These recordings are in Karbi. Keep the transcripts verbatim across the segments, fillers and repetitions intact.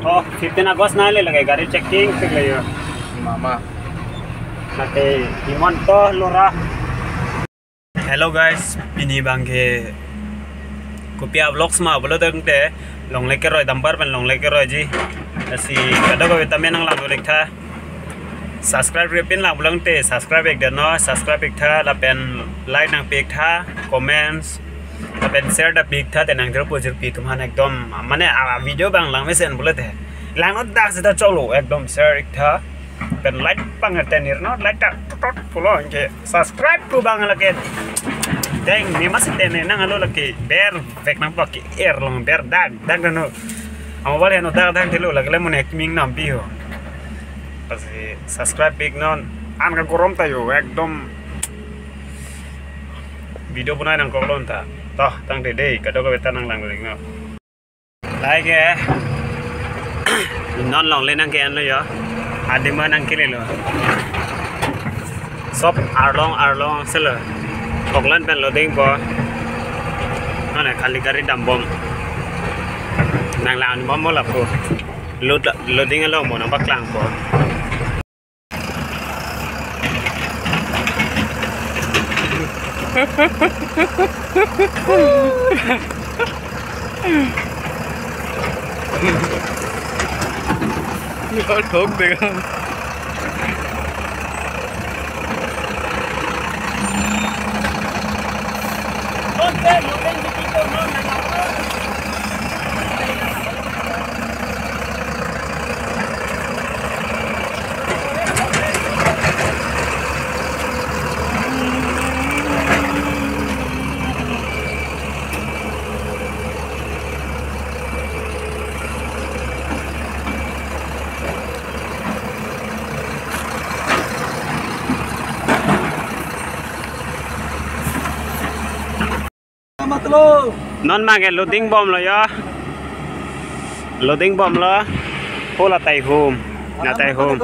Oh, fifteen August nangle lake gari checking thik le yo. Mama. Mate Himanta Lora. Hello guys, pini abangke kopi a-vlogs ma pulo tangte longle keroi, dumper pen longle keroiji. Lasi kadokave ta me nanglang do lektha. Subscribe-re pin lang pulote subscribe-ik detnon, subscribe-iktha lapen like nangpi-iktha, comments lapen share ta pi-iktha, te nang jero pujir pi atum aphan ekdom mane a-video abang lang mesen pulote langno dak seta choklo, ekdom share-iktha pen like pang tenir no, like ta tot tot pulo, anke subscribe pu abang lake deng ne mas tene nang alo lake ber vek nangpo, ke-er long ber dak dak no. Amo bal heno dak dak thelo lake le mo ne kiming nampi ho. Lasi subscribe-ik non, an ka gorom ta yo ekdom video bonai nangkok lon ta. Toh tangte dei kadokave ta nanglang do lektha. Lake non longle nangke-enlo yo. Adim ma nangkelelo. Sob arlong arlong selo. Phoklan pen loading po. None khali gari dambom. Nanglang bomlo lapu. Load, loading along mo nangpaklangpo. ये और ठोक देगा। Non abangke loading bomlo yo. Loading bomlo. Ho la tai hum. Na tai hum.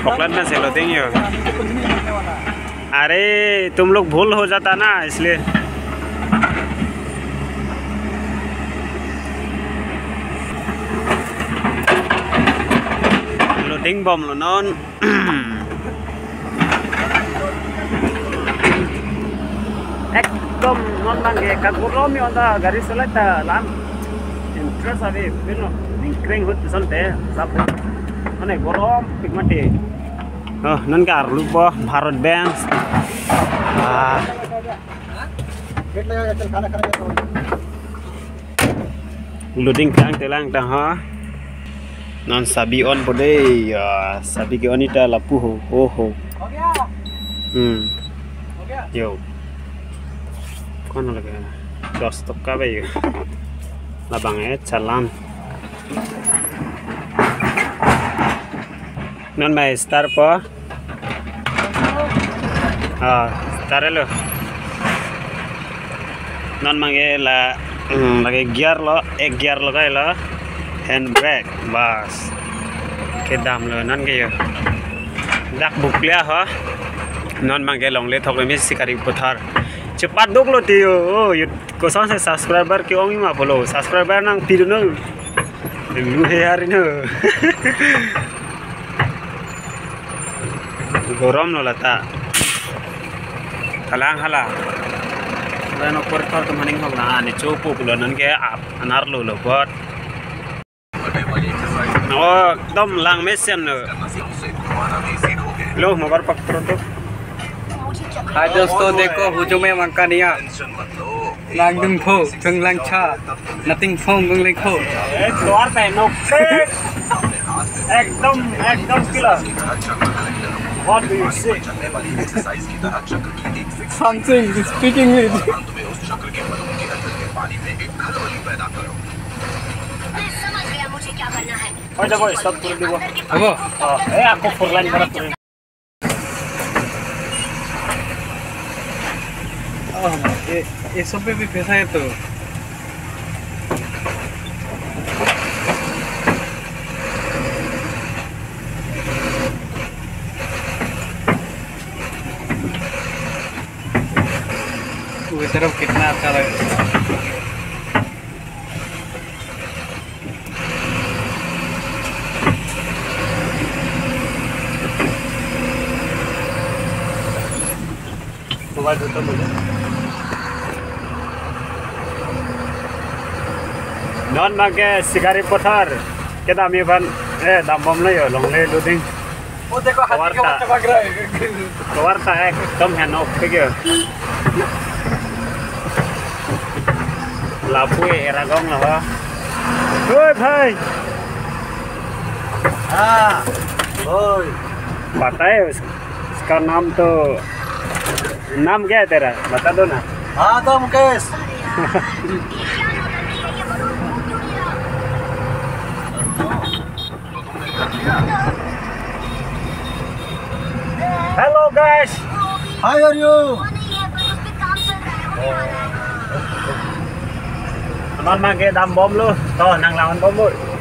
Phoklan pen si loading yo. अरे तुम लोग भूल हो जाता ना इसलिए। Loading bomlo non. Ekdom non abangke kagorom yo ta gari solai ta lam. Interest ave pino. Ningkreng ahut sonte sab. Mane gorom pik mati. Oh, non ke arlo po Bharat Benz. Ah. Loading tang telang tang ha. Non sabi onpo dei ya, sabi ke-on-i ta lapu ho, ho ho. Hmm. Yo. Kon lake dos toka ba yo. Labang eh challan. Non abang start po. Ah, start lo. Non abangke la, hmm, lake gear lo, ek gear lo kailo. Hand brake, bas. Kedamlo non ke yo. Dak buklia ho. Non abangke longle thok le mesi kari puthar. Cepat duklo tiyo. Oh, yut kosong se subscriber ke-ong-i ma pulo. Subscriber nangpi dunnon. Lu he hari no. Gorom lo lata. Kalang hala. Lain opor tar kemaning hok na ani chopo pulo non ke ap anar lo lo bot. Oh, ekdom lang mesen lo. Lo mobar pak pro to. Hai dosto, dekho, hujum mein manka nahi hai. Langdun pho, thung langcha, nothing phong gung lengkho. Dor pen nok se. Ekdom, ekdom kilo. What do you say? Something, speak English. Ho jabo, stop kori dibo. Habo? Oh, eh, ako four lane para kori. Oh, ये, ये सब पे भी फंसा है तो। वो तरफ कितना अच्छा लगा। Non abangke Sikari Pathar kedam aphan, eh, dambomlo jo, longle luding. Oh, देखो, हाथी के बच्चा भाग रहा है। Tovar ta ekdom heno thik jo. Lapu era gong lo ho. Oi bhai. हाँ, ओए। बताए उस, उसका नाम तो, नाम क्या है तेरा? बता दो ना। हाँ, तो Mukesh. Hello guys. Hi, how are you? Anon abangke dambomlo. To, nang langon bomlo.